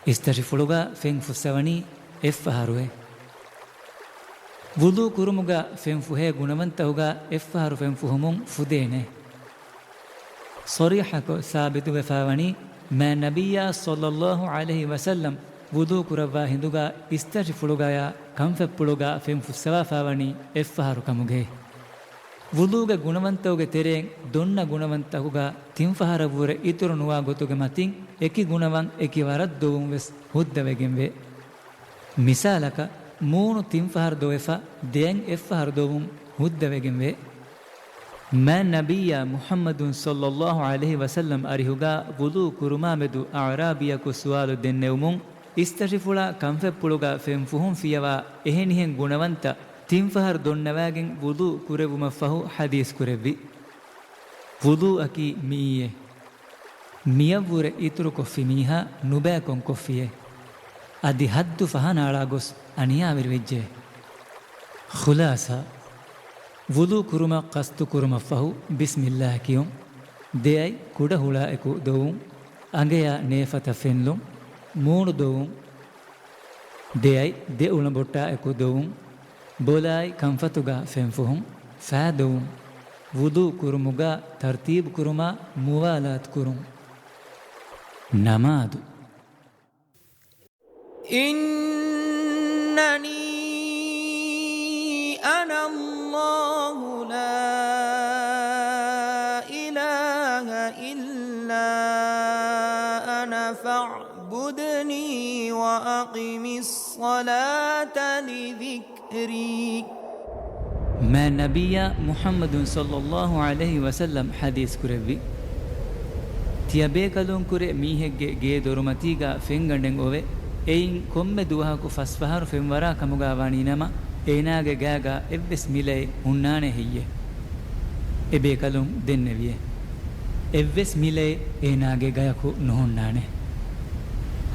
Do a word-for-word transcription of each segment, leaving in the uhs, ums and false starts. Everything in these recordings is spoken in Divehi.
އިސްތަށިފުޅުގަ ފެން ފުއްސަވަނީ އެއްފަހަރުއޭ. ވުޟޫ ކުރުމުގަ ފެން ފުހޭ ގުނަވަންތަހުގަ އެއްފަހަރު ފެން ފުހުމުން ފުދޭނެ. ޞަރީޙަކޮށް ސާބިތުވެފަވަނީ، މާތް ނަބިއްޔާ ޞައްލައްލާހު ޢަލައިހި ވަސައްލަމް ވުޟޫ ކުރައްވާ ހިނދުގަ އިސްތަށިފުޅުގަޔާ ކަންފަތްޕުޅުގަ ފެން ފުއްސަވާފަވަނީ އެއްފަހަރު ކަމުގައި. ވުޟޫގެ ގުނަވަންތަކުގެ ތެރެއިން ދޮންނަ ގުނަވަންތަކުގަ ތިންފަހަރަށްވުރެ އިތުރު ނުވާ ގޮތުގެ މަތިން އެކި ގުނަވަން އެކި ވަރަށް ދޮވުން ވެސް ހުއްދަވެގެންވޭ. މިސާލަކަށް، މޫނު ތިންފަހަރު ދޮވެފަ، ދެއަތް އެއްފަހަރު ދޮވުން ހުއްދަވެގެންވޭ. މާތް ނަބިއްޔާ މުޙައްމަދު ޞައްލައްލާހު ޢަލައިހި ވަސައްލަމް އަރިހުގަ ވުޟޫ ކުރުމާމެދު އަޢުރާބީއަކު ސުވާލު ދެންނެވުމުން، އިސްތަށިފުޅާ ކަންފަތްޕުޅުގަ ފެން ފުހުން ފިޔަވާ އެހެނިހެން ގުނަވަންތައް ތިންފަހަރު ދޮންނަވާގެން ވުޟޫ ކުރެއްވުމަށްފަހު ޙަދީޘް ކުރެއްވި. ވުޟޫއަކީ މިއީއޭ. މިއަށްވުރެ އިތުރުކޮށްފި މީހާ ނުބައިކޮން ކޮށްފިއޭ. އަދި ޙައްދު ފަހަނައަޅާ ގޮސް އަނިޔާވެރިވެއްޖެ. ޚުލާޞާ، ވުޟޫ ކުރުމަށް ޤަޞްދު ކުރުމަށްފަހު ބިސްމިއްލާހް ކިޔުން، ދެއަތް ކުޑަ ހުޅާއެކު ދޮވުން، އަނގަޔާ ނޭފަތަށް ފެންލުން، މޫނު ދޮވުން، ދެއަތް ދެ އުޅަނބޮއްޓާއެކު ދޮވުން، ބޮލާއި ކަންފަތުގަ ފެންފުހުން، ފާދޮވުން، ވުޟޫ ކުރުމުގަ ތަރްތީބު ކުރުމާ މުވާލާތު ކުރުން. ނަމާދު. إنني أنا الله لا إله إلا أنا فاعبدني وأقم الصلاة لذكري. މާތް ނަބިއްޔާ މުޙައްމަދު ޞައްލައްލާހު ޢަލައިހި ވަސައްލަމް ޙަދީޘް ކުރެއްވި. ތިޔަބޭކަލުންކުރެ މީހެއްގެ ގޭ ދޮރުމަތީގަ ފެންގަނޑެއް އޮވެ، އެއިން ކޮންމެ ދުވަހަކު ފަސްފަހަރު ފެންވަރާ ކަމުގަ ވާނީނަމަ، އޭނާގެ ގާގަ އެއްވެސް މިލައެއް ހުންނާނެ ހެއްޔޭ؟ އެބޭކަލުން ދެންނެވިއޭ. އެއްވެސް މިލައެއް އޭނާގެ ގަޔަކު ނުހުންނާނެ.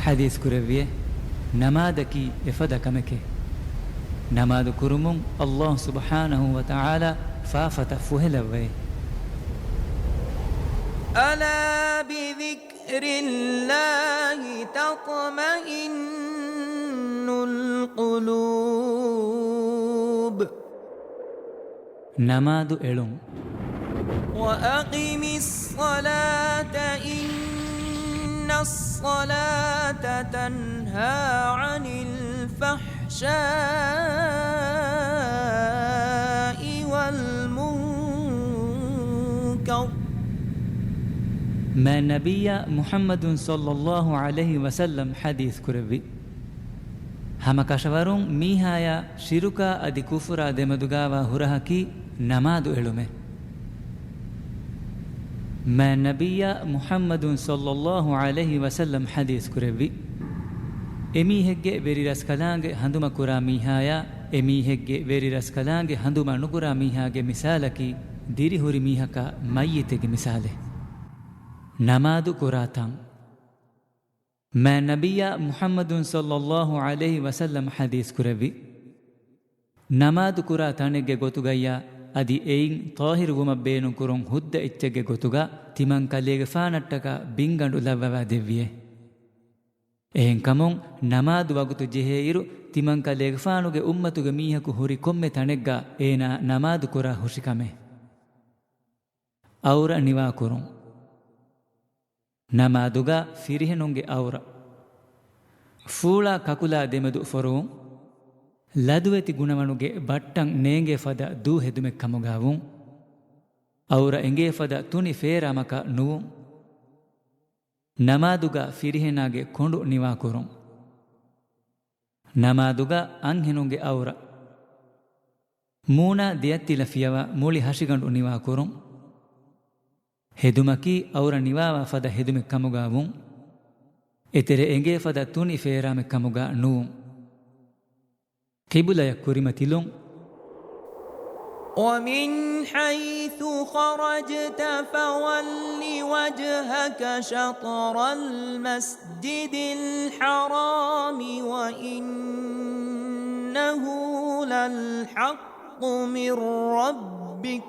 ޙަދީޘް ކުރެއްވިއޭ، ނަމާދަކީ އެފަދަ ކަމެކޭ. ނަމާދު ކުރުމުން ﷲ ސުބްޙާނަހޫ ވަތަޢާލާ ފާފަތައް ފުހެލައްވައޭ. ألا بذكر الله تطمئن القلوب. ނަމާދު އެޅުން. وأقم الصلاة إن الصلاة تنهى عن الفحشاء والمنكر. މާތް ނަބިއްޔާ މުޙައްމަދު ޞައްލައްލާހު ޢަލައިހި ވަސައްލަމް ޙަދީޘް ކުރެއްވި. ހަމަ ކަށަވަރުން މީހާޔާ ޝިރުކާ އަދި ކުފުރާ ދެމެދުގާވާ ހުރަހަކީ ނަމާދު އެޅުމޭ. މާތް ނަބިއްޔާ މުޙައްމަދު ޞައްލައްލާހު ޢަލައިހި ވަސައްލަމް ޙަދީޘް ކުރެއްވި. އެމީހެއްގެ ވެރިރަސްކަލާނގެ ހަނދުމަކުރާ މީހާޔާ، އެމީހެއްގެ ވެރިރަސްކަލާނގެ ހަނދުމަ ނުކުރާ މީހާގެ މިސާލަކީ ދިރިހުރި މީހަކާ މައްޔިތެއްގެ މިސާލެއް. ނަމާދު ކުރާ ތަން. މާތް ނަބިއްޔާ މުޙައްމަދު ޞައްލައްލާހު ޢަލައިހި ވަސައްލަމް ޙަދީޘް ކުރެއްވި. ނަމާދު ކުރާ ތަނެއްގެ ގޮތުގައްޔާ އަދި އެއިން ޠާހިރު ވުމަށް ބޭނުން ކުރުން ހުއްދަ އެއްޗެއްގެ ގޮތުގަ ތިމަން ކަލޭގެފާނަށްޓަކާ ބިންގަނޑު ލައްވަވާ ދެއްވިއޭ. އެހެންކަމުން ނަމާދު ވަގުތު ޖެހޭއިރު ތިމަން ކަލޭގެފާނުގެ އުއްމަތުގެ މީހަކު ހުރި ކޮންމެ ތަނެއްގަ އޭނާ ނަމާދު ކުރާ ހުށިކަމެއް. އައުރަ ނިވާކުރުން. ނަމާދުގަ ފިރިހެނުންގެ އައުރަ. ފޫޅާ ކަކުލާ ދެމެދު ފޮރުވުން. ލަދުވެތި ގުނަވަނުގެ ބައްޓަން ނޭނގޭ ފަދަ ދޫ ހެދުމެއް ކަމުގަ ވުން. އައުރަ އެނގޭ ފަދަ ތުނި ފޭރާމަކަށް ނުވުން. ނަމާދުގަ ފިރިހެނާގެ ކޮނޑު ނިވާކުރުން. ނަމާދުގަ އަންހެނުންގެ އައުރަ. މޫނާ ދެއަތްތިލަ ފިޔަވާ މުޅި ހަށިގަނޑު ނިވާކުރުން. ހެދުމަކީ އައުރަ ނިވާވާ ފަދަ ހެދުމެއް ކަމުގަ ވުން. އެތެރެ އެނގޭ ފަދަ ތުނި ފޭރާމެއް ކަމުގަ ނުވުން. ޤިބުލަޔަށް ކުރިމަތިލުން. ومن حيث خرجت فول وجهك شطر المسجد الحرام وإنه للحق من ربك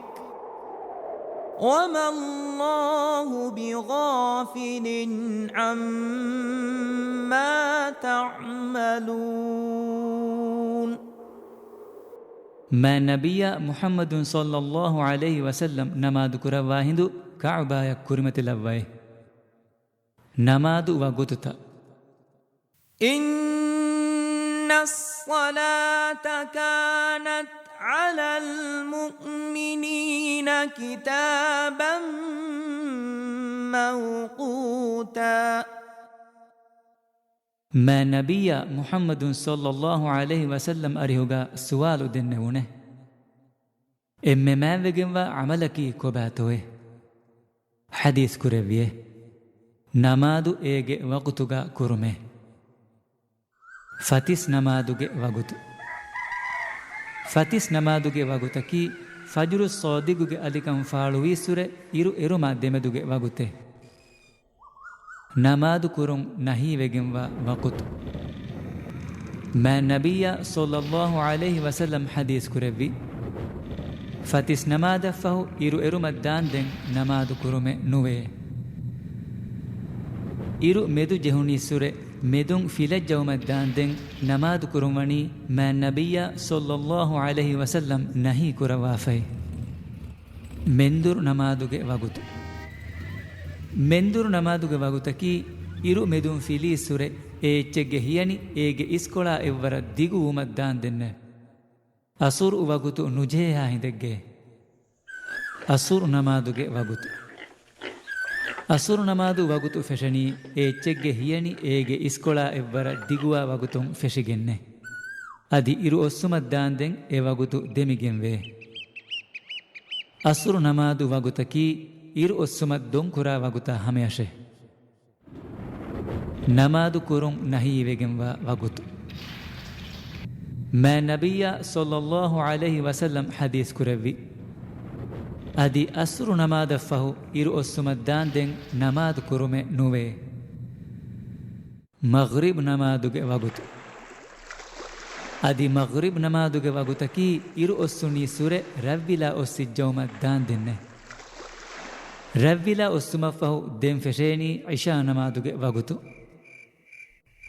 وما الله بغافل عما تَعْمَلُونَ. މާތް ނަބިއްޔާ މުޙައްމަދު ޞައްލައްލާހު ޢަލައިހި ވަސައްލަމް ނަމާދު ކުރައްވާ ހިނދު ކަޢުބާޔަށް ކުރިމަތިލައްވައި. ނަމާދު ވަގުތުތައް. إِنَّ الصَّلَاةَ كَانَتْ عَلَى الْمُؤْمِنِينَ كِتَابًا مَّوْقُوتًا. މާތް ނަބިއްޔާ މުޙައްމަދު ޞައްލައްލާހު ޢަލައިހި ވަސައްލަމް އަރިހުގަ ސުވާލު ދެންނެވުނެ. އެންމެ މާތްވެގެންވާ ޢަމަލަކީ ކޮބާތޯއޭ؟ ޙަދީޘް ކުރެއްވިއޭ. ނަމާދު އޭގެ ވަގުތުގަ ކުރުމޭ. ފަތިސް ނަމާދުގެ ވަގުތު. ފަތިސް ނަމާދުގެ ވަގުތަކީ ފަޖުރު ޞާދިޤުގެ އަލިކަން ފާޅުވީއްސުރެ އިރު އެރުމާ ދެމެދުގެ ވަގުތޭ. ނަމާދު ކުރުން ނަހީވެގެންވާ ވަގުތު. މާތް ނަބިއްޔާ ޞައްލައްލާހު ޢަލައިހި ވަސައްލަމް ޙަދީޘް ކުރެއްވި، ފަތިސް ނަމާދަށްފަހު އިރު އެރުމަށް ދާންދެން ނަމާދު ކުރުމެއް ނުވޭ. އިރު މެދު ޖެހުނީއްސުރެ މެދުން ފިލައްޖައުމަށް ދާންދެން ނަމާދު ކުރުން ވަނީ މާތް ނަބިއްޔާ ޞައްލައްލާހު ޢަލައިހި ވަސައްލަމް ނަހީ ކުރައްވާފައި. މެންދުރު ނަމާދުގެ ވަގުތު. މެންދުރު ނަމާދުގެ ވަގުތަކީ އިރު މެދުން ފިލީއްސުރެ އެ އެއްޗެއްގެ ހިޔަނި އޭގެ އިސްކޮޅާ އެއްވަރަށް ދިގުވުމަށް ދާންދެންނެ. އަސުރު ވަގުތު ނުޖެހޭހާ ހިނދެއްގެ. އަސުރު ނަމާދުގެ ވަގުތު. އަސުރު ނަމާދު ވަގުތު ފެށެނީ އެ އެއްޗެއްގެ ހިޔަނި އޭގެ އިސްކޮޅާ އެއްވަރަށް ދިގުވާ ވަގުތުން ފެށިގެންނެ. އަދި އިރު އޮއްސުމަށް ދާންދެން އެ ވަގުތު ދެމިގެންވޭ. އަސުރު ނަމާދު ވަގުތަކީ އިރު އޮއްސުމަށް ދޮންކުރާ ވަގުތާ ހަމަޔަށޭ. ނަމާދު ކުރުން ނަހީވެގެންވާ ވަގުތު. މާތް ނަބިއްޔާ ޞައްލައްލާހު ޢަލައިހި ވަސައްލަމް ޙަދީޘް ކުރެއްވި، އަދި އަސުރު ނަމާދަށްފަހު އިރު އޮއްސުމަށް ދާންދެން ނަމާދު ކުރުމެއް ނުވޭ. މަޣްރިބް ނަމާދުގެ ވަގުތު. އަދި މަޣްރިބް ނަމާދުގެ ވަގުތަކީ އިރު އޮއްސުނީއްސުރެ ރަށްވިލާ އޮއްސިއްޖައުމަށް ދާންދެންނެ. ރަށްވިލާ އޮއްސުމަށްފަހު ދެން ފެށޭނީ ޢިޝާ ނަމާދުގެ ވަގުތު.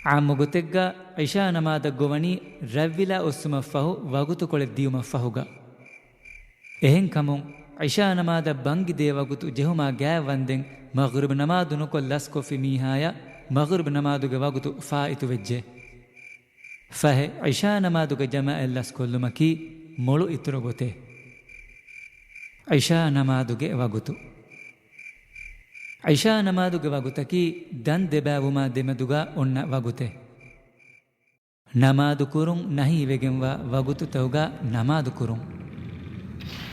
ޢާއްމު ގޮތެއްގަ ޢިޝާ ނަމާދަށް ގޮވަނީ ރަށްވިލާ އޮއްސުމަށްފަހު ވަގުތުކޮޅެއް ދިޔުމަށްފަހުގަ. އެހެންކަމުން، ޢިޝާ ނަމާދަށް ބަންގި ދޭ ވަގުތު ޖެހުމާ ގާތް ވަންދެން މަޣްރިބް ނަމާދު ނުކޮށް ލަސްކޮށްފި މީހާޔަށް މަޣްރިބް ނަމާދުގެ ވަގުތު ފާއިތުވެއްޖެ. ފަހެ، ޢިޝާ ނަމާދުގެ ޖަމާޢަތް ލަސްކޮށްލުމަކީ މޮޅު އިތުރު ގޮތެއް. ޢިޝާ ނަމާދުގެ ވަގުތު. ޢިޝާ ނަމާދުގެ ވަގުތަކީ ދަން ދެބައިވުމާ ދެމެދުގަ އޮންނަ ވަގުތެއް. ނަމާދު ކުރުން ނަހީވެގެންވާ ވަގުތުތަކުގަ ނަމާދު ކުރުން.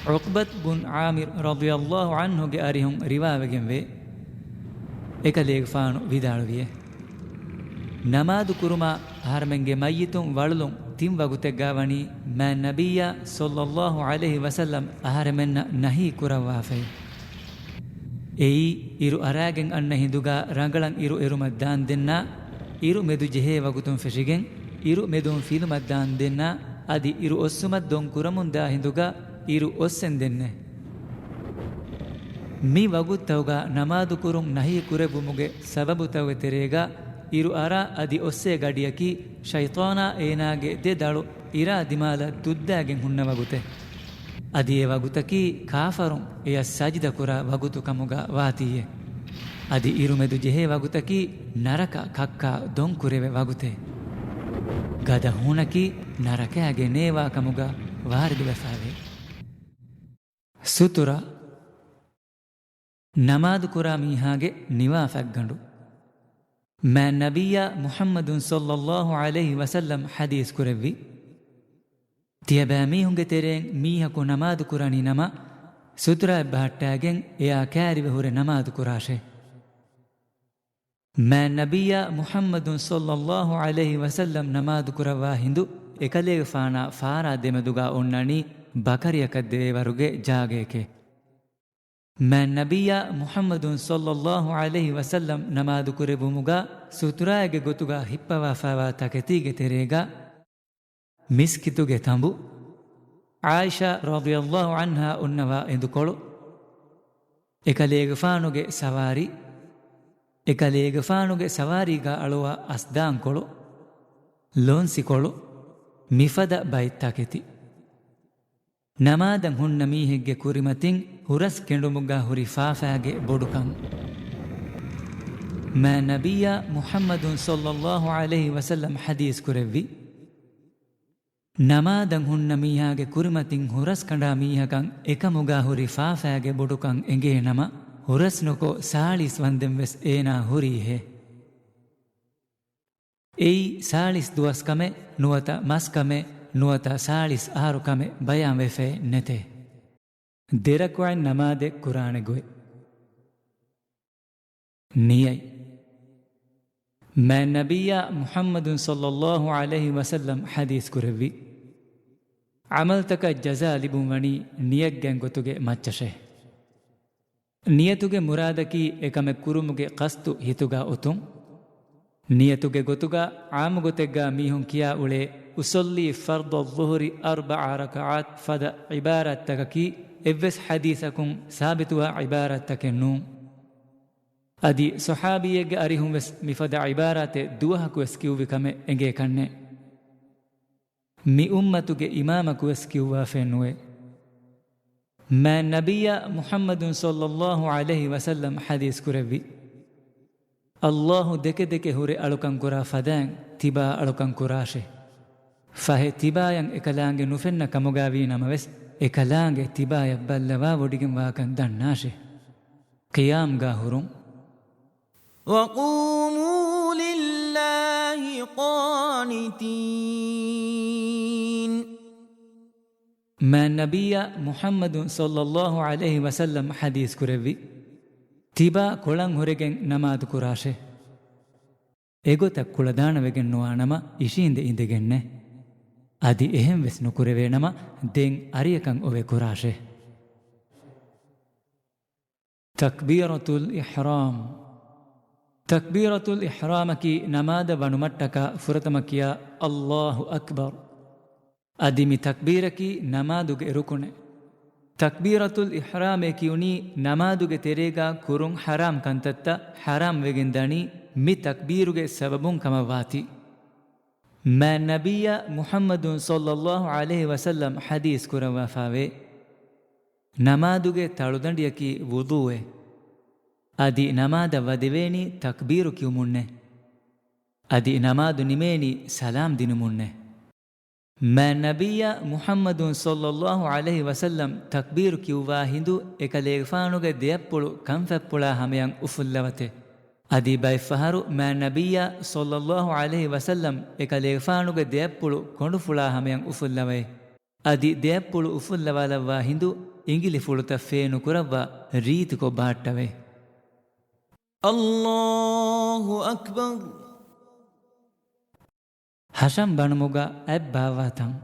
ޢުޤްބަތު ބުން ޢާމިރު ރަޟިޔަﷲ ޢަންހުގެ އަރިހުން ރިވާވެގެންވޭ، އެކަލޭގެފާނު ވިދާޅުވިއޭ، ނަމާދު ކުރުމާ އަހަރެމެންގެ މައްޔިތުން ވަޅުލުން ތިން ވަގުތެއްގަ ވަނީ މާތް ނަބިއްޔާ ޞައްލައްލާހު ޢަލައިހި ވަސައްލަމް އަހަރެމެންނަށް ނަހީ ކުރައްވާފައި. އެއީ، އިރު އަރާގެން އަންނަ ހިނދުގަ ރަނގަޅަށް އިރު އެރުމަށް ދާންދެންނާ، އިރު މެދު ޖެހޭ ވަގުތުން ފެށިގެން، އިރު މެދުން ފިލުމަށް ދާންދެންނާ، އަދި އިރު އޮއްސުމަށް ދޮން ކުރަމުންދާ ހިނދުގަ އިރު އޮއްސެންދެންނެ. މި ވަގުތުތަކުގަ ނަމާދު ކުރުން ނަހީ ކުރެއްވުމުގެ ސަބަބުތަކުގެ ތެރޭގަ، އިރު އަރާ އަދި އޮއްސޭ ގަޑިއަކީ ޝައިޠާނާ އޭނާގެ ދެ ދަޅު އިރާ ދިމާލަށް ދުއްދާގެން ހުންނަ ވަގުތެއް. އަދި އެ ވަގުތަކީ ކާފަރުން އެޔަށް ސަޖިދަކުރާ ވަގުތު ކަމުގަ ވާތީއޭ. އަދި އިރުމެދު ޖެހޭ ވަގުތަކީ ނަރަކަ ކައްކާ ދޮންކުރެވޭ ވަގުތެއް. ގަދަ ހޫނަކީ ނަރަކައިގެ ނޭވާ ކަމުގަ ވާރިދުވެފައިވޭ. ސުތުރާ. ނަމާދުކުރާ މީހާގެ ނިވާފަތްގަނޑު. މާތް ނަބިއްޔާ މުޙައްމަދު ޞައްލައްލާހު ޢަލައިހި ވަސައްލަމް ޙަދީޘް ކުރެއްވި، ތިޔަބައިމީހުންގެ ތެރެއިން މީހަކު ނަމާދު ކުރަނީ ނަމަ، ސުތުރާއެއް ބަހައްޓާގެން އެޔާ ކައިރިވެ ހުރެ ނަމާދު ކުރާށޭ. މާތް ނަބިއްޔާ މުޙައްމަދު ޞައްލައްލާހު ޢަލައިހި ވަސައްލަމް ނަމާދު ކުރައްވާ ހިނދު އެކަލޭގެފާނާ ފާރާ ދެމެދުގަ އޮންނަނީ ބަކަރިއަކަށް ދެވޭ ވަރުގެ ޖާގައެކޭ. މާތް ނަބިއްޔާ މުޙައްމަދު ޞައްލައްލާހު ޢަލައިހި ވަސައްލަމް ނަމާދު ކުރެއްވުމުގަ ސުތުރާއެއްގެ ގޮތުގަ ހިއްޕަވާފައިވާ ތަކެތީގެ ތެރޭގަ މިސްކިތުގެ ތަނބު، ޢާއިޝާ ރަޟިޔަﷲ ޢަންހާ އޮންނަވާ އެނދުކޮޅު، އެކަލޭގެފާނުގެ ސަވާރީ، އެކަލޭގެފާނުގެ ސަވާރީގަ އަޅުވާ އަސްދާންކޮޅު، ލޯންސިކޮޅު މިފަދަ ބައިތަކެތި. ނަމާދަށް ހުންނަ މީހެއްގެ ކުރިމަތިން ހުރަސް ކެނޑުމުގަ ހުރި ފާފާގެ ބޮޑުކަން. މާތް ނަބިއްޔާ މުޙައްމަދު ޞައްލައްލާހު ޢަލައިހި ވަސައްލަމް ޙަދީޘް ކުރެއްވި، ނަމާދަށް ހުންނަ މީހާގެ ކުރިމަތިން ހުރަސް ކަނޑާ މީހަކަށް އެކަމުގަ ހުރި ފާފާގެ ބޮޑުކަން އެނގޭ ނަމަ، ހުރަސް ނުކޮށް ސާޅީސް ވަންދެން ވެސް އޭނާ ހުރީހޭ. އެއީ ސާޅީސް ދުވަސް ކަމެއް ނުވަތަ މަސް ކަމެއް ނުވަތަ ސާޅީސް އަހަރު ކަމެއް ބަޔާން ވެފައެއް ނެތޭ. ދެ ރަކުޢަތް ނަމާދެއް ކުރާނެ ގޮތް. ނިޔަތް. މާތް ނަބިއްޔާ މުޙައްމަދު ޞައްލައްލާހު ޢަލައިހި ވަސައްލަމް ޙަދީޘް ކުރެއްވި، ޢަމަލުތަކަށް ޖަޒާ ލިބުން ވަނީ ނިޔަތްގެ ގޮތުގެ މައްޗަށޭ. ނިޔަތުގެ މުރާދަކީ އެކަމެއް ކުރުމުގެ ޤަޞްދު ހިތުގަ އޮތުން. ނިޔަތުގެ ގޮތުގަ ޢާއްމުގޮތެއްގަ މީހުން ކިޔާ އުޅޭ، "އުޞައްލީ ފަރްޟަ އައްޟުހުރި އަރްބަޢަ ރަކަޢާތް" ފަދަ ޢިބާރާތްތަކަކީ އެއްވެސް ޙަދީޘަކުން ސާބިތުވާ ޢިބާރާތްތަކެއް ނޫން. އަދި ޞަޙާބީއެއްގެ އަރިހުން ވެސް މިފަދަ ޢިބާރާތެއް ދުވަހަކު ވެސް ކިޔުއްވި ކަމެއް އެނގޭ ކަންނޭ. މި އުއްމަތުގެ އިމާމަކު ވެސް ކިޔުއްވާފައެއް ނުވޭ. މާތް ނަބިއްޔާ މުޙައްމަދު ޞައްލައްލާހު ޢަލައިހި ވަސައްލަމް ޙަދީޘް ކުރެއްވި، ﷲ ދެކެ ދެކެ ހުރެ އަޅުކަން ކުރާ ފަދައިން ތިބާ އަޅުކަން ކުރާށޭ. ފަހެ ތިބާޔަށް އެކަލާނގެ ނުފެންނަ ކަމުގަ ވީ ނަމަވެސް، އެކަލާނގެ ތިބާޔަށް ބައްލަވާ ވޮޑިގެން ވާކަން ދަންނާށޭ. ޤިޔާމްގަ ހުރުން. وَقُومُوا لِلَّهِ قَانِتِينَ. މާތް ނަބިއްޔާ މުޙައްމަދު ޞައްލައްލާހު ޢަލައިހި ވަސައްލަމް ޙަދީޘް ކުރެއްވި، ތިބާ ކޮޅަށް ހުރެގެން ނަމާދު ކުރާށޭ. އެގޮތަށް ކުޅަދާނަވެގެން ނުވާނަމަ، އިށީނދެ އިނދެގެންނޭ. އަދި އެހެން ވެސް ނުކުރެވޭނަމަ، ދެން އަރިއަކަށް އޮވެ ކުރާށޭ. ތަކްބީރަތުލް އިޙްރާމް. ތަކްބީރަތުލް އިޙްރާމަކީ ނަމާދަށް ވަނުމަށްޓަކާ ފުރަތަމަ ކިޔާ ﷲ އަކްބަރު. އަދި މި ތަކްބީރަކީ ނަމާދުގެ ރުކުނެއް. ތަކްބީރަތުލް އިޙްރާމޭ ކިޔުނީ ނަމާދުގެ ތެރޭގަ ކުރުން ޙަރާމް ކަންތައްތައް ޙަރާމް ވެގެން ދަނީ މި ތަކްބީރުގެ ސަބަބުން ކަމަށް ވާތީ. މާތް ނަބިއްޔާ މުޙައްމަދު ޞައްލައްލާހު ޢަލައިހި ވަސައްލަމް ޙަދީޘް ކުރައްވާފައިވޭ، ނަމާދުގެ ތަޅުދަނޑިއަކީ ވުޟޫއޭ. އަދި ނަމާދަށް ވަދެވޭނީ ތަކްބީރު ކިޔުމުންނޭ. އަދި ނަމާދު ނިމޭނީ ސަލާމް ދިނުމުންނޭ. މާތް ނަބިއްޔާ މުޙައްމަދު ޞައްލައްލާހު ޢަލައިހި ވަސައްލަމް ތަކްބީރު ކިޔުއްވާ ހިނދު އެކަލޭގެފާނުގެ ދެއަތްޕުޅު ކަންފަތްޕުޅާ ހަމަޔަށް އުފުއްލަވަތެ. އަދި ބައެއްފަހަރު މާތް ނަބިއްޔާ ޞައްލައްލާހު ޢަލައިހި ވަސައްލަމް އެކަލޭގެފާނުގެ ދެއަތްޕުޅު ކޮނޑުފުޅާ ހަމަޔަށް އުފުއްލަވައި. އަދި ދެއަތްޕުޅު އުފުއްލަވާލައްވާ ހިނދު އިނގިލިފުޅުތައް ފޭނުކުރައްވާ ރީތިކޮށް ބަހައްޓަވައި. ﷲ އަކްބަރު. ހަށަން ބަނުމުގަ އަތް ބާއްވާ ތަން.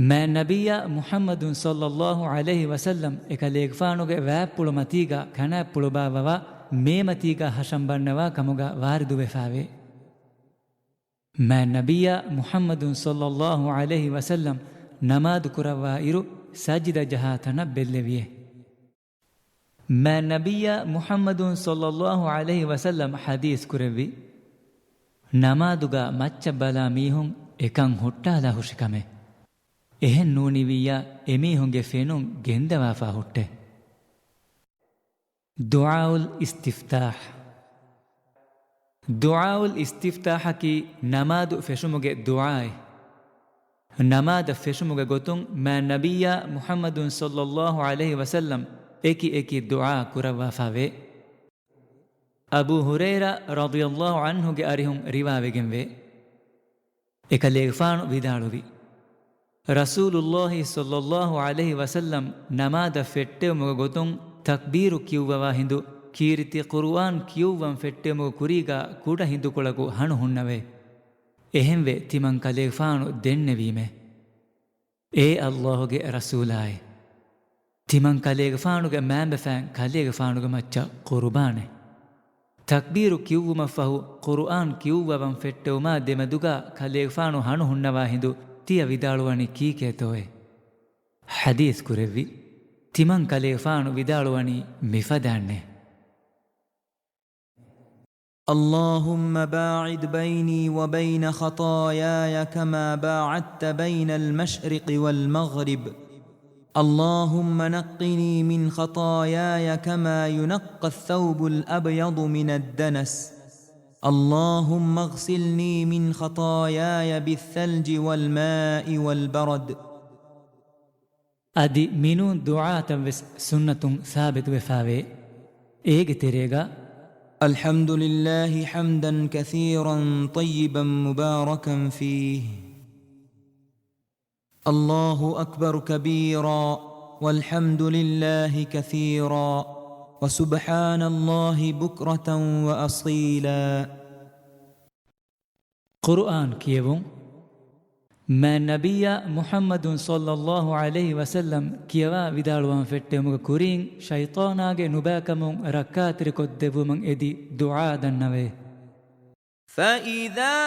މާތް ނަބިއްޔާ މުޙައްމަދު ޞައްލައްލާހު ޢަލައިހި ވަސައްލަމް އެކަލޭގެފާނުގެ ވާތްޕުޅު މަތީގަ ކަނާތްޕުޅު ބާއްވަވާ މޭ މަތީގަ ހަށަން ބަންނަވާ ކަމުގަ ވާރިދުވެފައިވޭ. މާތް ނަބިއްޔާ މުޙައްމަދު ޞައްލައްލާހު ޢަލައިހި ވަސައްލަމް ނަމާދު ކުރައްވާ އިރު ސަޖިދަ ޖަހާ ތަނަށް ބެއްލެވިއޭ. މާތް ނަބިއްޔާ މުޙައްމަދު ޞައްލައްލާހު ޢަލައިހި ވަސައްލަމް ޙަދީޘް ކުރެއްވި، ނަމާދުގަ މައްޗަށް ބަލާ މީހުން އެކަން ހުއްޓާލާ ހުށި ކަމެއް. އެހެން ނޫނިވިއްޔާ އެމީހުންގެ ފެނުން ގެންދަވާފާ ހުއްޓޭ. ދުޢާއުލް އިސްތިފްތާޙް. ދުޢާއުލް އިސްތިފްތާޙަކީ ނަމާދު ފެށުމުގެ ދުޢާއެއް. ނަމާދަށް ފެށުމުގެ ގޮތުން މާތް ނަބިއްޔާ މުޙައްމަދު ޞައްލައްލާހު ޢަލައިހި ވަސައްލަމް އެކި އެކި ދުޢާ ކުރައްވާފައިވޭ. އަބޫ ހުރައިރާ ރަޟިޔައްލާހު ޢަންހުގެ އަރިހުން ރިވާވެގެންވޭ. އެކަލޭގެފާނު ވިދާޅުވި، ރަސޫލުއްލާހި ޞައްލައްލާހު ޢަލައިހި ވަސައްލަމް ނަމާދަށް ފެއްޓެވުމުގެ ގޮތުން ތަކްބީރު ކިޔުއްވަވާ ހިނދު ކީރިތި ޤުރުއާން ކިޔުއްވަން ފެއްޓެވުމުގެ ކުރީގަ ކުޑަ ހިނދުކޮޅަކު ހަނު ހުންނަވައި. އެހެންވެ ތިމަން ކަލޭގެފާނު ދެންނެވީމޭ. އޭ ﷲ ގެ ރަސޫލާއޭ! ތިމަން ކަލޭގެފާނުގެ މައިންބަފައިން ކަލޭގެފާނުގެ މައްޗަށް ޤުރުބާނެއް. ތަކްބީރު ކިޔުއްވުމަށްފަހު ޤުރުއާން ކިޔުއްވަވަން ފެއްޓެވުމާ ދެމެދުގަ ކަލޭގެފާނު ހަނު ހުންނަވާ ހިނދު ތިޔަ ވިދާޅުވަނީ ކީކޭތޯއޭ؟ ޙަދީޘް ކުރެއްވި، ތިމަން ކަލޭގެފާނު ވިދާޅުވަނީ މިފަދައިންނޭ. اللهم باعد بيني وبين خطاياي كما باعدت بين المشرق والمغرب. اللهم نقني من خطاياي كما ينقى الثوب الأبيض من الدنس. اللهم اغسلني من خطاياي بالثلج والماء والبرد. އަދި މިނޫން ދުޢާތައްވެސް ސުންނަތުން ސާބިތުވެފާވޭ. އޭގެ ތެރޭގަ، الحمد لله حمدا كثيرا طيبا مباركا فيه. الله أكبر كبيرا، والحمد لله كثيرا، وسبحان الله بكرة وأصيلا. ޤުރުއާން ކިޔެވުން. މާތް ނަބިއްޔާ މުޙައްމަދު ޞައްލައްލާހު ޢަލައިހި ވަސައްލަމް ކިޔަވާ ވިދާޅުވާން ފެއްޓެވުމުގެ ކުރިން، ޝައިޠާނާގެ ނުބައިކަމުން ރައްކާތެރިކޮށްދެއްވުމަށް އެދި ދުޢާ ދަންނަވޭ. فإذا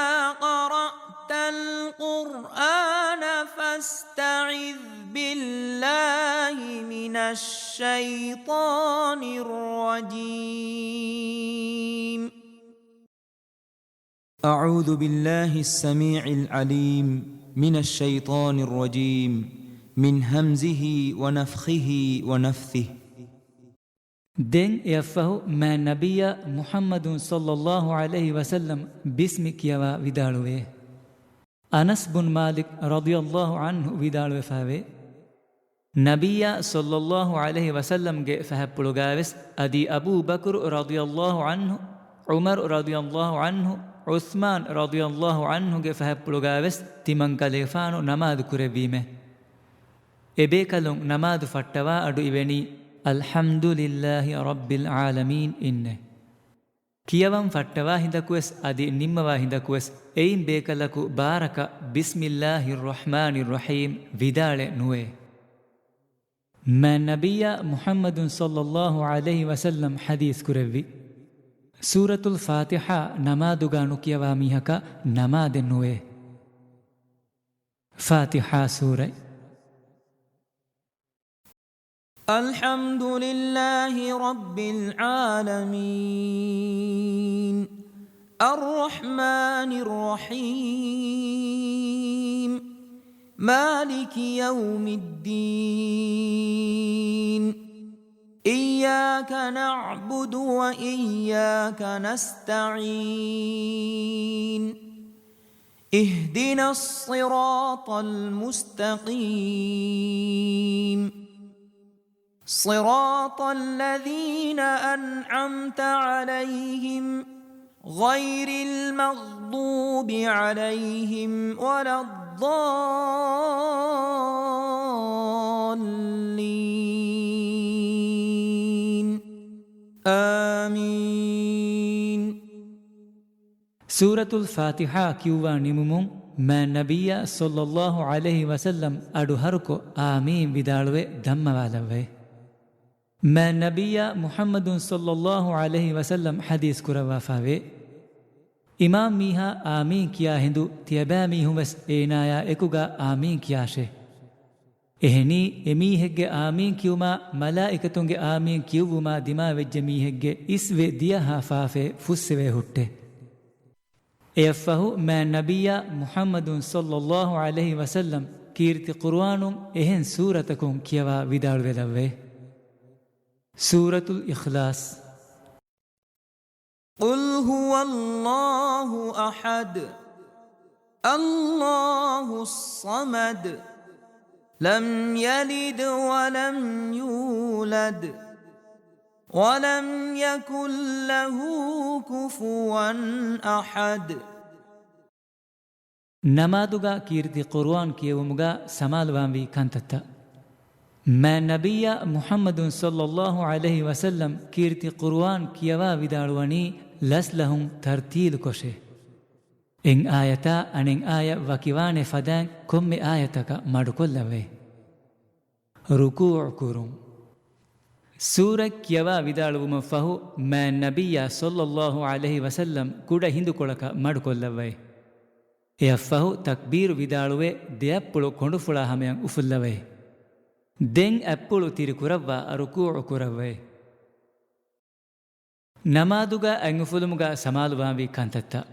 قرأت القرآن فاستعذ بالله من الشيطان الرجيم. أعوذ بالله السميع العليم من الشيطان الرجيم، من همزه ونفخه ونفثه. ދެން އެއަށްފަހު މާތް ނަބިއްޔާ މުޙައްމަދު ޞައްލައްލާހު ޢަލައިހި ވަސައްލަމް ބިސްމި ކިޔަވާ ވިދާޅުވޭ. އަނަސް ބުން މާލިކް ރަޟިޔައްލާހު ޢަންހު ވިދާޅުވެފާވޭ، ނަބިއްޔާ ޞައްލައްލާހު ޢަލައިހި ވަސައްލަމްގެ ފަހަތްޕުޅުގައިވެސް، އަދި އަބޫ ބަކުރު ރަޟިޔައްލާހު ޢަންހު، ޢުމަރު ރަޟިޔައްލާހު ޢަންހު، ޢުޘްމާން ރަޟިޔައްލާހު ޢަންހުގެ ފަހަތްޕުޅުގައިވެސް ތިމަންކަލޭފާނު ނަމާދު ކުރެއްވީމޭ. އެބޭކަލުން ނަމާދު ފައްޓަވާ އަޑު އިވެނީ، الحمد لله رب العالمين އިންނޭ. ކިޔަވަން ފައްޓަވާ ހިނދަކުވެސް އަދި ނިންމަވާ ހިނދަކުވެސް އެއިން ބޭކަލަކު ބާރަކަށް بسم الله الرحمن الرحيم ވިދާޅެއް ނުވޭ. މާތް ނަބިއްޔާ މުޙައްމަދު ޞައްލައްލާހު ޢަލައިހި ވަސައްލަމް ޙަދީޘް ކުރެއްވި، ސޫރަތުލް ފާތިޙާ ނަމާދުގަ ނުކިޔަވާ މީހަކަށް ނަމާދެއް ނުވޭ. ފާތިޙާ ސޫރަތް. الحمد لله رب العالمين. الرحمن الرحيم. مالك يوم الدين. إياك نعبد وإياك نستعين. اهدنا الصراط المستقيم. صراط الذين أنعمت عليهم غير المغضوب عليهم ولا الضالين. آمين. ސޫރަތުލް ފާތިޙާ ކިޔުއްވާ ނިމުމުން، މާތް ނަބިއްޔާ ޞައްލައްލާހު ޢަލައިހި ވަސައްލަމް އަޑު ހަރުކޮށް އާމީން ވިދާޅުވެ ދަންމަވާލައްވައި. މާތް ނަބިއްޔާ މުޙައްމަދު ޞައްލައްލާހު ޢަލައިހި ވަސައްލަމް ޙަދީޘް ކުރައްވާފާވޭ. އިމާމް މީހާ އާމީން ކިޔާ ހިނދު ތިޔަބައިމީހުން ވެސް އޭނާޔާ އެކުގަ އާމީން ކިޔާށޭ. އެހެނީ، އެމީހެއްގެ އާމީން ކިޔުމާ މަލާއިކަތުންގެ އާމީން ކިޔުއްވުމާ ދިމާވެއްޖެ މީހެއްގެ އިސްވެ ދިޔަހާ ފާފައެއް ފުއްސެވޭ ހުއްޓޭ. އެއަށްފަހު މާތް ނަބިއްޔާ މުޙައްމަދު ޞައްލައްލާހު ޢަލައިހި ވަސައްލަމް ކީރިތި ޤުރުއާނުން އެހެން ސޫރަތަކުން ކިޔަވާ ވިދާޅުވެލައްވައި. ސޫރަތުލް އިޚްލާޞް. قل هو الله أحد، الله الصمد، لم يلد ولم يولد، ولم يكن له كفوا أحد. ނަމާދުގަ ކީރިތި ޤުރުއާން ކިޔެވުމުގަ ސަމާލުވާންވީ ކަންތައްތައް. މާތް ނަބިއްޔާ މުޙައްމަދު ޞައްލައްލާހު ޢަލައިހި ވަސައްލަމް ކީރިތި ޤުރުއާން ކިޔަވާ ވިދާޅުވަނީ ލަސްލަހުން ތަރްތީލުކޮށޭ. އެއް އާޔަތާ އަނެއް އާޔަތް ވަކިވާނެ ފަދައިން ކޮންމެ އާޔަތަކަށް މަޑުކޮށްލައްވައި. ރުކޫޢު ކުރުން. ސޫރަތް ކިޔަވާ ވިދާޅުވުމަށްފަހު، މާތް ނަބިއްޔާ ޞައްލައްލާހު ޢަލައިހި ވަސައްލަމް ކުޑަ ހިނދުކޮޅަކަށް މަޑުކޮށްލައްވައި. އެއަށްފަހު ތަކްބީރު ވިދާޅުވެ، ދެއަތްޕުޅު ކޮނޑުފުޅާ ހަމަޔަށް އުފުއްލަވައި. ދެން އަތްޕުޅު ތިރިކުރައްވާ ރުކޫޢު ކުރައްވައި. ނަމާދުގަ އަތްއުފުލުމުގަ ސަމާލުވާންވީ ކަންތައްތައް.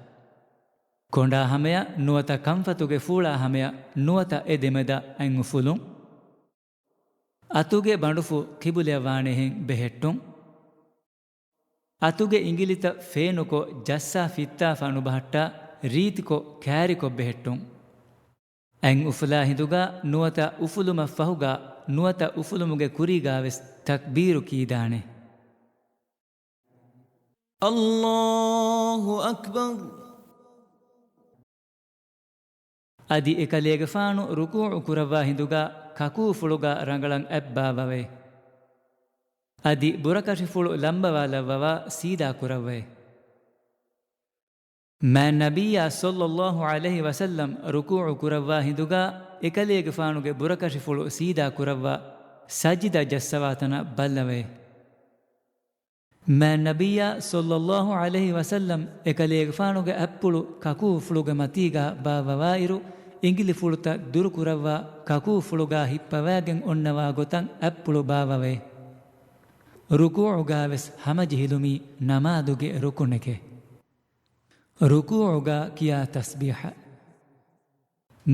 ކޮނޑާ ހަމަޔަށް ނުވަތަ ކަންފަތުގެ ފޫޅާ ހަމަޔަށް ނުވަތަ އެ ދެމެދަށް އަތްއުފުލުން. އަތުގެ ބަނޑުފުށް ޤިބުލަޔަށް ވާނެހެން ބެހެއްޓުން. އަތުގެ އިނގިލިތައް ފޭނުކޮށް ޖައްސާ ފިއްތާފަ ނުބަހައްޓާ ރީތިކޮށް ކާރިކޮށް ބެހެއްޓުން. އަތް އުފުލާ ހިނދުގަ ނުވަތަ އުފުލުމަށްފަހުގަ ނުވަތަ އުފުލުމުގެ ކުރީގަވެސް ތަކްބީރު ކީދާނެ. الله أكبر. އަދި އެކަލޭގެފާނު ރުކޫޢު ކުރައްވާ ހިނދުގަ ކަކޫފުޅުގަ ރަނގަޅަށް އަތްބާވަވޭ. އަދި ބުރަކަށިފުޅު ލަނބަވާލައްވަވާ ސީދާ ކުރައްވައޭ. މާތް ނަބިއްޔާ ޞައްލައްލާހު ޢަލައިހި ވަސައްލަމް ރުކޫޢު ކުރައްވާ ހިނދުގަ އެކަލޭގެފާނުގެ ބުރަކަށިފުޅު ސީދާ ކުރައްވާ ސަޖިދަ ޖައްސަވާތަނަށް ބައްލަވައޭ. މާތް ނަބިއްޔާ ޞައްލައްލާހު ޢަލައިހި ވަސައްލަމް އެކަލޭގެފާނުގެ އަތްޕުޅު ކަކޫފުޅުގެ މަތީގަ ބާއްވަވާއިރު، އިނގިލިފުޅުތައް ދުރުކުރައްވާ ކަކޫފުޅުގަ ހިއްޕަވާގެން އޮންނަވާ ގޮތަށް އަތްޕުޅު ބާއްވަވައޭ. ރުކޫޢުގަވެސް ހަމަޖެހިލުމީ ނަމާދުގެ ރުކުނެކޭ. ރުކޫޢުގަ ކިޔާ ތަސްބީޙަ.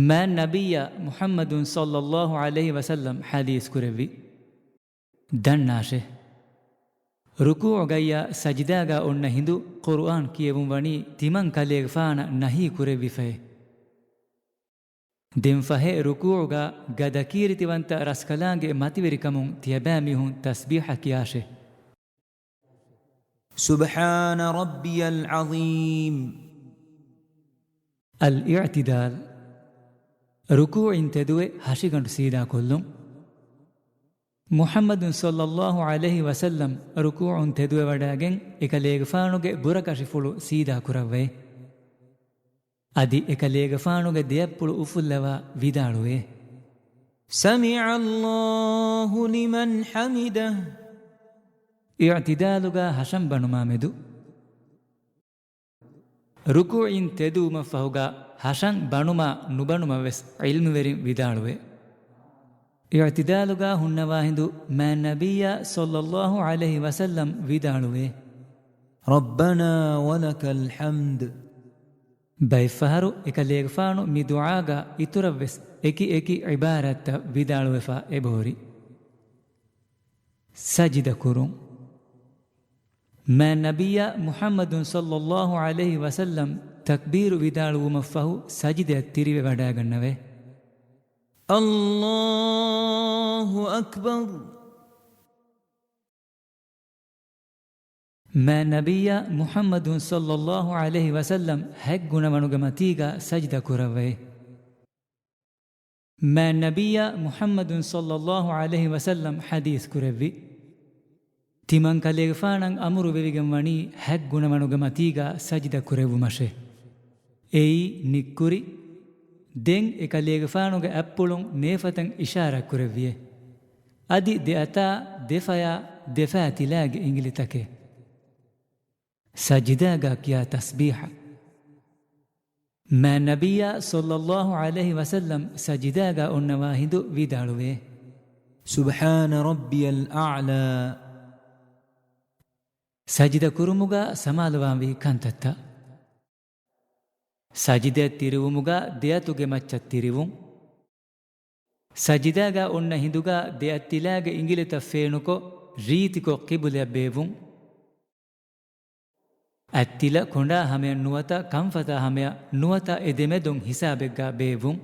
މާތް ނަބިއްޔާ މުޙައްމަދު ޞައްލައްލާހު ޢަލައިހި ވަސައްލަމް ޙަދީޘް ކުރެއްވި. ދަންނާށޭ. ރުކޫޢުގައްޔާ ސަޖިދާގަ އޮންނަ ހިނދު ޤުރުއާން ކިޔެވުން ވަނީ ތިމަން ކަލޭގެފާނަށް ނަހީ ކުރެއްވިފައޭ. ދެން ފަހެ ރުކޫޢުގަ ގަދަ ކީރިތިވަންތަ ރަސްކަލާނގެ މަތިވެރިކަމުން ތިޔަބައިމީހުން ތަސްބީޙަ ކިޔާށޭ. سبحان ربي العظيم. އަލްއިޢްތިދާލް. ރުކޫޢިން ތެދުވެ ހަށިގަނޑު ސީދާކޮށްލުން. މުޙައްމަދު ޞައްލައްލާހު ޢަލައިހި ވަސައްލަމް ރުކޫޢުން ތެދުވެވަޑައިގެން އެކަލޭގެފާނުގެ ބުރަކަށިފުޅު ސީދާކުރައްވައޭ. އަދި އެކަލޭގެފާނުގެ ދެއަތްޕުޅު އުފުއްލަވާ ވިދާޅުވޭ. سمع الله لمن حمده. އިޢްތިދާލުގަ ހަށަން ބަނުމާމެދު. ރުކޫޢިން ތެދުވުމަށްފަހުގަ ހަށަން ބަނުމާ ނުބަނުމަށް ވެސް ޢިލްމުވެރިން ވިދާޅުވޭ. އިޢްތިދާލުގަ ހުންނަވާ ހިނދު މާތް ނަބިއްޔާ ޞައްލައްލާހު ޢަލައިހި ވަސައްލަމް ވިދާޅުވޭ. ربنا ولك الحمد. ބައެއްފަހަރު އެކަލޭގެފާނު މި ދުޢާގަ އިތުރަށްވެސް އެކި އެކި ޢިބާރާތްތައް ވިދާޅުވެފަ އެބަހުރި. ސަޖިދަ ކުރުން. މާތް ނަބިއްޔާ މުޙައްމަދު ޞައްލައްލާހު ޢަލައިހި ވަސައްލަމް ތަކްބީރު ވިދާޅުވުމަށްފަހު ސަޖިދައަށް ތިރިވެވަޑައިގަންނަވޭ. الله أكبر. މާތް ނަބިއްޔާ މުޙައްމަދު ޞައްލައްލާހު ޢަލައިހި ވަސައްލަމް ހަތް ގުނަވަނުގެ މަތީގަ ސަޖިދަ ކުރައްވައޭ. މާތް ނަބިއްޔާ މުޙައްމަދު ޞައްލައްލާހު ޢަލައިހި ވަސައްލަމް ޙަދީޘް ކުރެއްވި. ތިމަން ކަލޭގެފާނަށް އަމުރު ވެވިގެން ވަނީ ހަތް ގުނަވަނުގެ މަތީގަ ސަޖިދަ ކުރެއްވުމަށޭ. އެއީ ނިއްކުރި. ދެން އެކަލޭގެފާނުގެ އަތްޕުޅުން ނޭފަތަށް އިޝާރާތް ކުރެއްވިއޭ. އަދި ދެ އަތާ، ދެ ފަޔާ، ދެ ފައިތިލާގެ އިނގިލިތަކެއް. ސަޖިދާގަ ކިޔާ ތަސްބީޙަ. މާތް ނަބިއްޔާ ޞައްލައްލާހު ޢަލައިހި ވަސައްލަމް ސަޖިދާގަ އޮންނަވާ ހިނދު ވިދާޅުވޭ. سبحان ربي الأعلى. ސަޖިދަ ކުރުމުގަ ސަމާލުވާންވީ ކަންތައްތައް. ސަޖިދައަށް ތިރިވުމުގަ ދެއަތުގެ މައްޗަށް ތިރިވުން. ސަޖިދާގަ އޮންނަ ހިނދުގަ ދެއަތްތިލާގެ އިނގިލިތައް ފޭނުކޮށް، ރީތިކޮށް ޤިބުލަޔަށް ބޭއްވުން. އަތްތިލަ ކޮނޑާ ހަމަޔަށް ނުވަތަ ކަންފަތާ ހަމަޔަށް ނުވަތަ އެ ދެމެދުން ހިސާބެއްގަ ބޭއްވުން.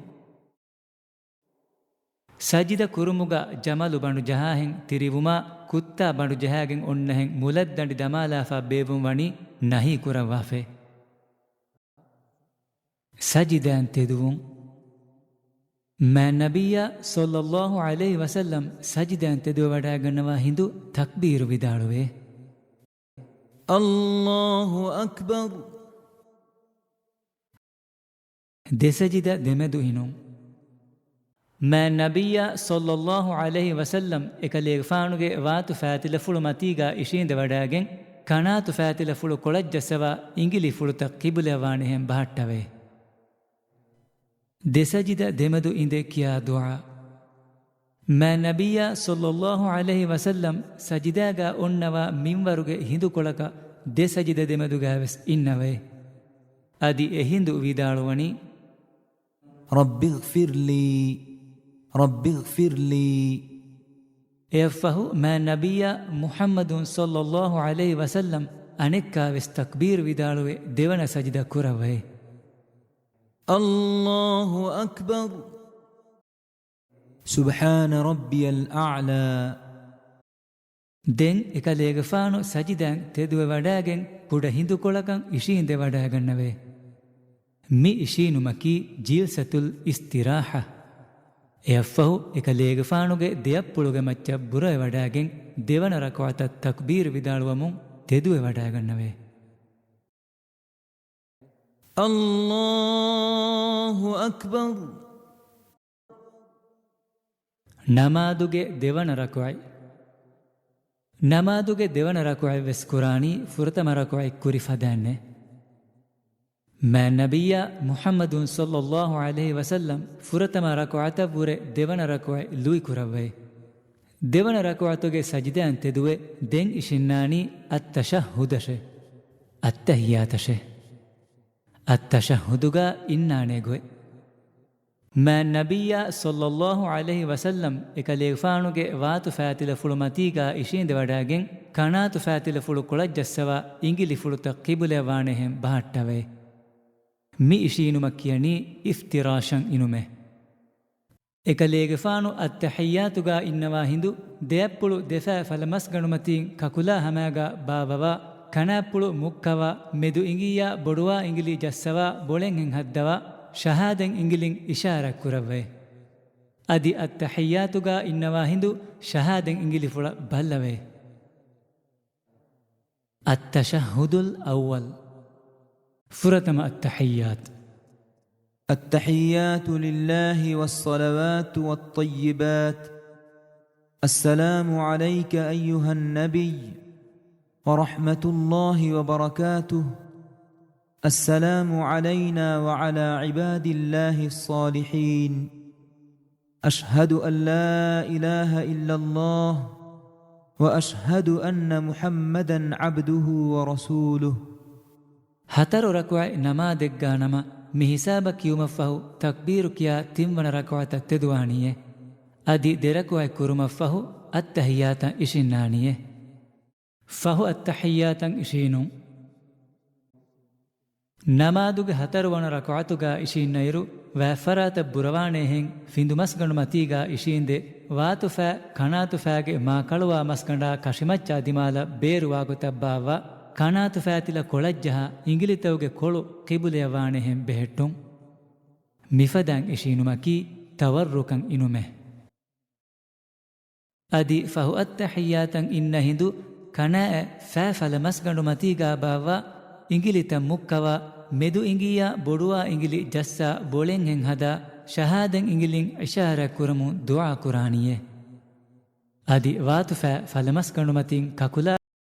ސަޖިދަ ކުރުމުގަ ޖަމަލު ބަނޑު ޖަހާހެން ތިރިވުމާ، ކުއްތާ ބަނޑު ޖަހާގެން އޮންނަހެން މުލައްދަނޑި ދަމާލާފަ ބޭއްވުން ވަނީ ނަހީ ކުރައްވާފައި. ސަޖިދައިން ތެދުވުން. މާތް ނަބިއްޔާ ޞައްލައްލާހު ޢަލައިހި ވަސައްލަމް ސަޖިދައިން ތެދުވެވަޑައިގަންނަވާ ހިނދު ތަކްބީރު ވިދާޅުވޭ. الله أكبر. ދެ ސަޖިދަ ދެމެދު އިނުން. މާތް ނަބިއްޔާ ޞައްލައްލާހު ޢަލައިހި ވަސައްލަމް އެކަލޭގެފާނުގެ ވާތު ފައިތިލަފުޅު މަތީގަ އިށީނދެވަޑައިގެން، ކަނާތު ފައިތިލަފުޅު ކޮޅަށް ޖައްސަވާ އިނގިލިފުޅުތައް ޤިބުލަޔަށް ވާނެހެން ބަހައްޓަވައި. ދެ ސަޖިދަ ދެމެދު އިނދެ ކިޔާ ދުޢާ. މާތް ނަބިއްޔާ ޞައްލައްލާހު ޢަލައިހި ވަސައްލަމް ސަޖިދާގަ އޮންނަވާ މިންވަރުގެ ހިނދުކޮޅަކަށް ދެ ސަޖިދަ ދެމެދުގައިވެސް އިންނަވައޭ. އަދި އެހިނދު ވިދާޅުވަނީ، رب اغفر لي، رب اغفر لي. އެއަށްފަހު މާތް ނަބިއްޔާ މުޙައްމަދު ޞައްލައްލާހު ޢަލައިހި ވަސައްލަމް އަނެއްކާވެސް ތަކްބީރު ވިދާޅުވެ ދެވަނަ ސަޖިދަ ކުރައްވައޭ. الله أكبر. سبحان ربي الأعلى. ދެން އެކަލޭގެފާނު ސަޖިދައިން ތެދުވެވަޑައިގެން ކުޑަ ހިނދުކޮޅަކަށް އިށީނދެވަޑައިގަންނަވޭ. މި އިށީނުމަކީ ޖިލްސަތުލް އިސްތިރާޙަ. އެއަށްފަހު އެކަލޭގެފާނުގެ ދެއަތްޕުޅުގެ މައްޗަށް ބުރަވެވަޑައިގެން ދެވަނަ ރަކުޢަތަށް ތަކްބީރު ވިދާޅުވަމުން ތެދުވެވަޑައިގަންނަވޭ. الله أكبر. ނަމާދުގެ ދެވަނަ ރަކުޢަތް. ނަމާދުގެ ދެވަނަ ރަކުޢަތް ވެސް ކުރާނީ ފުރަތަމަ ރަކުޢަތް ކުރި ފަދައިންނޭ. މާތް ނަބިއްޔާ މުޙައްމަދު ޞައްލައްލާހު ޢަލައިހި ވަސައްލަމް ފުރަތަމަ ރަކުޢަތަށްވުރެ ދެވަނަ ރަކުޢަތް ލުއި ކުރައްވައޭ. ދެވަނަ ރަކުޢަތުގެ ސަޖިދައިން ތެދުވެ ދެން އިށިންނާނީ އައްތަޝައްހުދަށޭ. އައްތަޙިއްޔާތަށޭ. އައްތަޝައްހުދުގަ އިންނާނޭ ގޮތް. މާތް ނަބިއްޔާ ޞައްލައްލާހު ޢަލައިހި ވަސައްލަމް އެކަލޭގެފާނުގެ ވާތު ފައިތިލަފުޅު މަތީގަ އިށީނދެވަޑައިގެން ކަނާތު ފައިތިލަފުޅު ކޮޅަށް ޖައްސަވާ އިނގިލިފުޅުތައް ޤިބުލަޔަށް ވާނޭހެން ބަހައްޓަވައޭ. މި އިށީނުމަށް ކިޔަނީ އިފްތިރާޝަށް އިނުމޭ. އެކަލޭގެފާނު އައްތަޙިއްޔާތުގަ އިންނަވާ ހިނދު ދެއަތްޕުޅު ދެފައި ފަލަމަސްގަނޑުމަތީން ކަކުލާ ހަމައިގަ ބާއްވަވާ، ކަނާތްޕުޅު މުއްކަވާ، މެދު އިނގިއްޔާ ބޮޑުވާ އިނގިލި ޖައްސަވާ ބޮޅެންހެން ހައްދަވާ، ޝަހާދަތް އިނގިލިން އިޝާރާތް ކުރައްވައޭ. އަދި އައްތަޙިއްޔާތުގަ އިންނަވާ ހިނދު ޝަހާދަތް އިނގިލިފުޅަށް ބައްލަވައޭ. التشهد الأول. ފުރަތަމަ އައްތަޙިއްޔާތު. التحيات لله والصلوات والطيبات. السلام عليك أيها النبي ورحمة الله وبركاته. السلام علينا وعلى عباد الله الصالحين. أشهد أن لا إله إلا الله وأشهد أن محمدا عبده ورسوله. ހަތަރު ރަކުޢަތް ނަމާދެއްގާ ނަމަ، މި ހިސާބަށް ކިޔުމަށްފަހު ތަކްބީރު ކިޔާ ތިންވަނަ ރަކުޢަތަށް ތެދުވާނީއޭ. އަދި ދެ ރަކުޢަތް ކުރުމަށްފަހު އައްތަޙިއްޔާތަށް އިށީންނާނީއޭ. ފަހު އައްތަޙިއްޔާތަށް އިށީނުން. ނަމާދުގެ ހަތަރުވަނަ ރަކުޢަތުގަ އިށީންނައިރު، ވައިފަރާތަށް ބުރަވާނޭހެން ފިނދު މަސްގަނޑު މަތީގަ އިށީނދެ، ވާތުފައި، ކަނާތުފައިގެ މާކަޅުވާ މަސްގަނޑާ ކަށިމައްޗާ ދިމާލަށް ބޭރުވާގޮތަށް ބާއްވާ، ކަނާތުފައިތިލަ ކޮޅަށްޖަހާ އިނގިލިތަކުގެ ކޮޅު ޤިބުލަޔަށް ވާނޭހެން ބެހެއްޓުން. މިފަދައިން އިށީނުމަކީ ތަވައްރުކަން އިނުމޭ. އަދި ފަހު އައްތަޙިއްޔާތަށް އިންނަ ހިނދު ކަނާއަށް ފައި ފަލަ މަސްގަނޑު މަތީގާ ބާއްވާ، އިނގިލިތައް މުއްކަވާ، މެދު އިނގިއްޔާ ބޮޑުވާ އިނގިލި ޖައްސާ ބޮޅެންހެން ހަދާ، ޝަހާދަތް އިނގިލިން އިޝާރާތް ކުރަމުން ދުޢާ ކުރާނީއޭ. އަދި ވާތުފައި ފަލަމަސްގަނޑުމަތިން ކަކުލާ